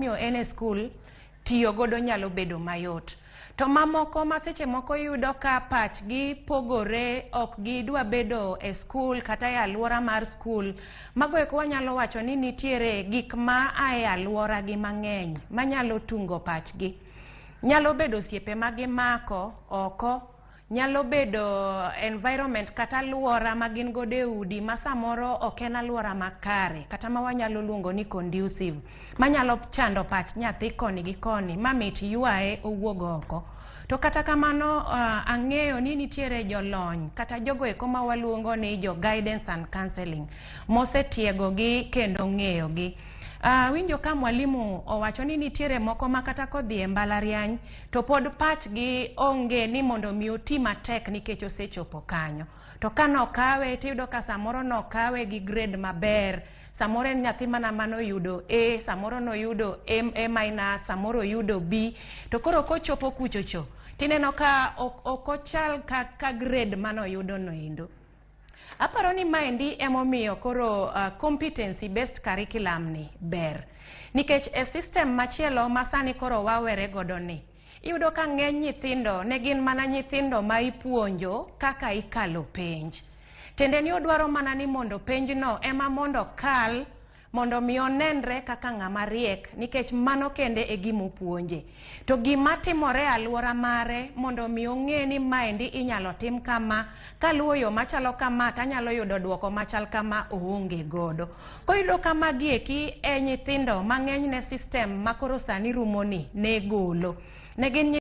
Omiyo en e skul, tiyo godo nyalo bedo mayot. To mamoko ma seche moko iyudo ka pachgi pogore, ok gidwa bedo e skul kata e alwora mar skul, mago eko wanyalo wacho ni nitiere gik ma a e alwora gi mang'eny manyalo tungo pachgi. Nyalo bedo osiepe ma gimako oko, nyalo bedo environment kata alwora ma gin godo e udi ma samoro ok en alwora makare kata ma wanyalo luongo ni conducive, manyalo chando pach nyathi koni gi koni ma mit ywaye owuog oko. To kata kamano ang'eyo ni nitiere jolony kata jogo eko ma waluongo ni jo guidance and counseling mosetiegogi kendo ng'eyogi. Awinjo ka mwalimu owacho ni nitiere moko ma kata kodhi e mbalariany to pod pachgi onge ni mondo mi oti matek nikech osechopo kanyo. To ka nokawe tiyudo ka samoro nokawe gi grade maber, samoro en nyathi mana manoyudo A, samoro noyudo A minus, samoro oyudo B. To koro kochopo kuchocho, tineno ka ok ochal ka grade manoyudo no endo. Aparo ni maendi emomiyo koro competency based curriculum ni ber. Nikech e system machielo ma sani koro wawere godo ni, iyudo ka ng'eny nyithindo ne gin mana nyithindo ma ipuonjo kaka ikalo penj. Tiende ni odwaro mana ni mondo penjno ema mondo kal mondo mi onenre kaka ng'ama riek nikech mano kende e gima opuonje. To gima timore e alwora mare mondo mi ong'e ni maendi inyalo tim kama, kaluwo yo machalo kama tanyalo yudo duoko machal kama oonge godo. Koro iyudo ka magi eki e nyithindo ma ng'enyne system ma koro sani rumoni ne golo. Ne gin.